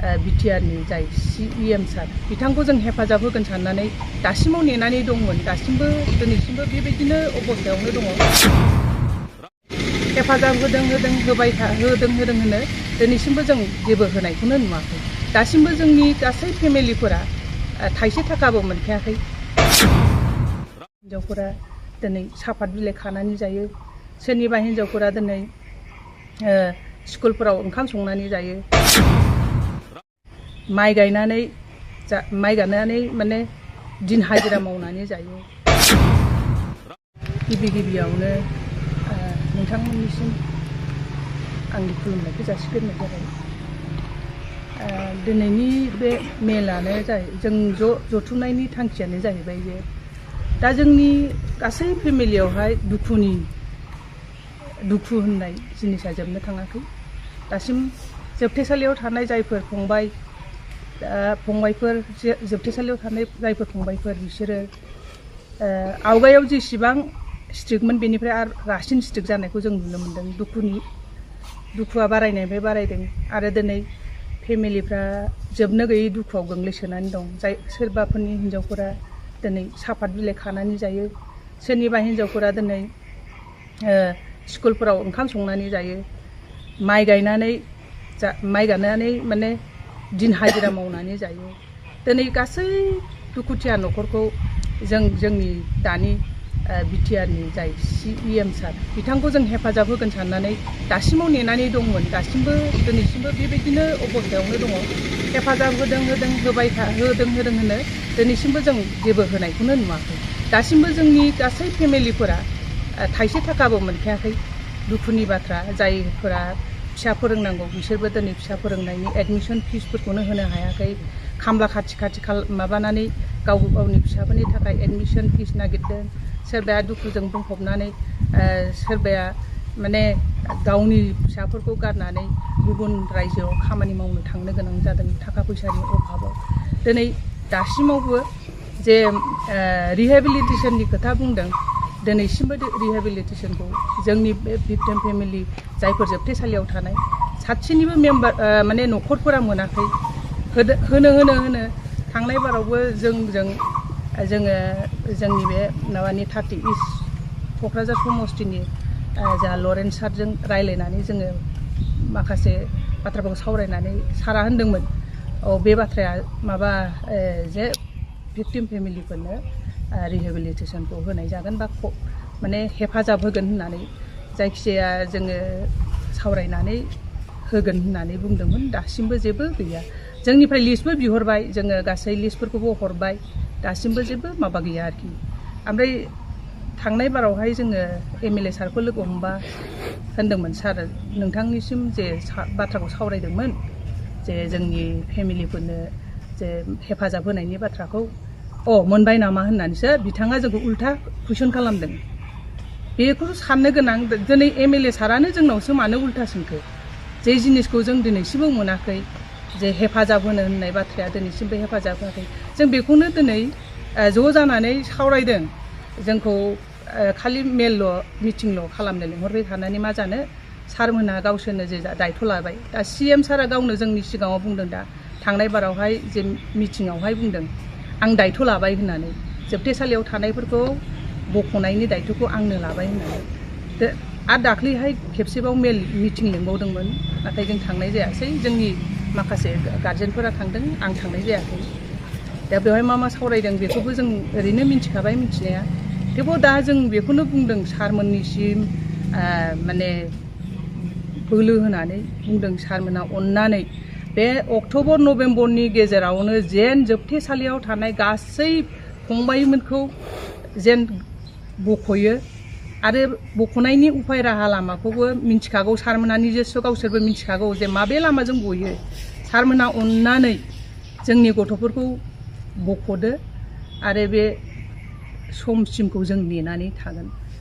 BTR नि जाय CEM सार बिथांखौ जों हेफाजाब होगोन साननानै दासिमाव नेनानै दंमोन दासिमबो दिनैसिमबो बेबायदिनो अबस्थायावनो दङ हेफाजाब होदों होनो दिनैसिमबो जों जेबो होनायखौनो नुवाखै दासिमबो जोंनि गासै फेमिलिफोरा थाइसे थाखाबो मोनखायाखै हिन्जावफोरा दिनै साफात बिलाइ खानानै जायो सोरनिबा हिन्जावफोरा दिनै स्कुलफोराव ओंखाम संनानै जायो माइ गायनानै माने दिन हाजिरा मावनानै जायो गिबियावनो नोंथांमोननिसिम आंनि खुलुमनायखौ जासिग्रोनाय जाबाय दिनैनि बे मेलानो जों जथुमनायनि थांखियानो जाहैबाय जे दा जोंनि गासै फेमिलियावहाय दुखु होननाय जिनिसा जोबनो थाङाखै दासिम जोबथेसालियाव थानाय जायफोर फंबायफोर जोबथेसालियाव थानाय जायफोर फंबायफोर बिसोरो आवगायाव जेसेबां स्ट्रिक्टमोन बेनिफ्राय आरो रासिन स्ट्रिक्ट जानायखौ जों नुनो मोन्दों दुखुआ बारायनायनिफ्राय बारायदों आरो दिनै फेमिलिफ्रा जोबनो गैयै दुखुआव गोग्लैसोनानै दं जाय सोरबाफोरनि हिन्जावफोरा दिनै साफात बिलाइ खानानै जायो सोरनिबा हिन्जावफोरा दिनै स्कुलफोराव ओंखाम संनानै जायो माइ गायनानै माने दिन हाजिरा मावनानै जायो दिनै गासै दुखुथिया न'खरखौ जोंनि दानि BTR नि जाय CEM सार बिथांखौ जों हेफाजाब होगोन साननानै दासिमाव नेनानै दंमोन दासिमबो दिनैसिमबो बेबायदिनो अबस्थायावनो दङ हेफाजाब होदों होनो दिनैसिमबो जों जेबो होनायखौनो नुवाखै दासिमबो जोंनि गासै फेमिलिफोरा थाइसे थाखाबो मोनखायाखै दुखुनि बाथ्रा जायफोरा फिसा फोरोंनांगौ बिसोरबो दिनै फिसा फोरोंनायनि एडमिसन फिसफोरखौनो होनो हायाखै खामला खाथि माबानानै गावनि फिसाफोरनि थाखाय एडमिसन फिस नागिरदों सोरबाया दुखुजों बुंफबनानै सोरबाया माने गावनि फिसाफोरखौ गारनानै गुबुन रायजोआव खामानि मावनो थांनो गोनां जादों थाखा फैसानि अभाबाव दिनै दासिमावबो जे रिहेबिलिटेसननि खोथा बुंदों दिनैसिमबो रिहेबिलिटेसनखौ जोंनि बे भिक्टिम फेमिलि जायफोर जोबथेसालियाव थानाय सासेनिबो मेम्बार माने न'खरफोरा मोनाखै होनो थांनाय बारावबो जोङो जोंनि बे माबानि 30 इस्ट क'क्राझार समस्तिनि जा लरेन्स सारजों रायलायनानै जोङो माखासे बाथ्राफोरखौ सावरायनानै सारा होनदोंमोन बे बाथ्राया माबा जे भिक्टिम फेमिलिफोरनो रिहेबिलिटेसनखौ होनाय जागोन बा माने हेफाजाब होगोन होननानै जायखिजाया जोङो सावरायनानै होगोन होननानै बुंदोंमोन दासिमबो जेबो गैया जोंनिफ्राय लिस्टबो बिहरबाय जोङो गासै लिस्टफोरखौबो हरबाय दासिमबो जेबो माबा गैया आरोखि ओमफ्राय थांनाय बारावहाय जोङो MLA सारखौ लोगो हमबा होनदोंमोन सार नोंथांनिसिम जे बाथ्राखौ सावरायदोंमोन जे जोंनि फेमिलिफोरनो जे हेफाजाब होनायनि बाथ्राखौ मोनबाय नामा होननानैसो बिथाङा जोंखौ उल्था कुइसन खालामदों बेखौ साननो गोनां दिनै MLA सारानो जोंनावसो मानो उल्था सोंखो जे जिनिसखौ जों दिनैसिमबो मोनाखै जे हेफाजाब होनो होननाय बाथ्राया दिनैसिमबो हेफाजाब होआखै जों बेखौनो दिनै ज' जानानै सावरायदों जोंखौ खालि मेलल' मिटिंल' खालामनो लिंहरबाय थानानै मा जानो सारमोनहा गावसोरनो जे दायथ' लाबाय दा CM सारा गावनो जोंनि सिगाङाव बुंदों दा थांनाय बारावहाय जे मिटिङावहाय बुंदों आं दायथ' लाबाय होननानै जोबथेसालियाव थानायफोरखौ बख'नायनि दायथ'खौ आंनो लाबाय होननानै आरो दाख्लैहाय खेबसेबाव मेल मिटिं लिंबावदोंमोन नाथाय जों थांनाय जायासै जोंनि माखासे गार्जेनफोरा थांदों आं थांनाय जायाखै दा बेवहाय मा सावरायदों बेखौबो जों ओरैनो मिन्थिखाबाय मिन्थिनाया थेवबो दा जों बेखौनो बुंदों सारमोननिसिम माने बोलो होनानै बुंदों सारमोनहा अननानै बे अक्ट'बर नभेम्बरनि गेजेरावनो जेन जोबथेसालियाव थानाय गासै फंबायमोनखौ जेन बख'यो आरो बख'नायनि उफाय राहा लामाखौबो मिन्थिखागौ सारमोनहा निजेस्व गावसोरबो मिन्थिखागौ जे माबे लामाजों बयो सारमोनहा अननानै जोंनि गथ'फोरखौ बख'दो आरो बे समसिमखौ जों नेनानै थागोन